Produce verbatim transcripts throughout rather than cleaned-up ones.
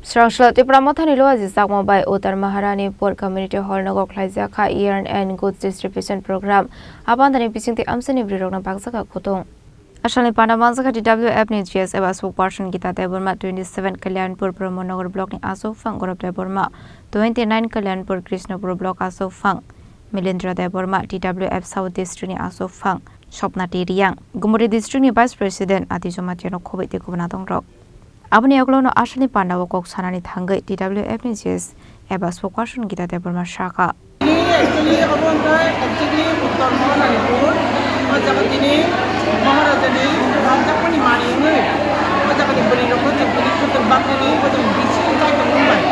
Srangshla Tipra Mothani Luaji Chakma bai Uttar Maharani Pur Community Hall nogo khlaijak kha Yarn and Goods Distribution Program. Abandani bisingtwi amchaini bwrwirokno bakjak kha kutung. Asalni panda manjakha T W F ni G S eba spokesperson Gita Debbarma, twenty seven Kalyanpur Brahmanagar block ni aswk phang Gaurav Debbarma, twenty nine Kalyanpur Krishnapur block aswk phang Milendra Debbarma, T W F South District ni aswk phang Sopnati Riyang, Gumuri District ni Vice President Ati Jamatia no khoboi tei kubuna tongrok. Aboni ulo no asalni panda o kok sanani thangwi T W F ni G S eba spokesperson Gita Debbarma sakha. Tini actually obo wngkha exactly Uttar Maharani Pur. O jaga tini Maharajani hamjakmani mani wngwi o jagani bwrwi rokno chwng tini khwtwng baknani o jaga bisi chai tongmung bai.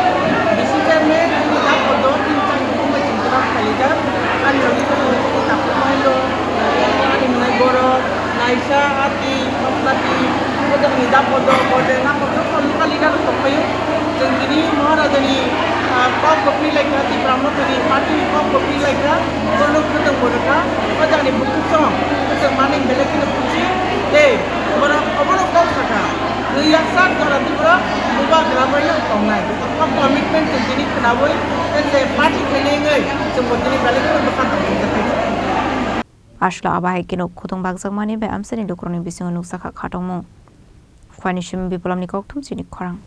Bisi chairman chini da podo tini chai tongmung bai chwng kwrak khailaijak. Ani logi tongwi chini takhuk mailo, ani mwnai borok, naisa, ati, sopnati, o jagani da podo, bode, na podo, local leader rok tongpaio. Chwng tini Maharajani, ah, kok bo philai kha, Tipra Mothani party ni kok bo philai kha, borok khwtwng bo rwkha, o jagani bukhuk song khwtwng mani belai kheno khusi tei borok obono kok sakha, twi yaksak jora Tripura bubagra bai no tongnai. O commitment chwng tini khwnawi, tei je party khainai wngwi chwng bo tini belai kheno bwkha tongthokjaknai. Aswk abo hai kheno khwtwng bakjakmani bai amchaini lukurokni bisingo nukjakha khatungmung. Khwani simi Biplopni kokthum chini khorang.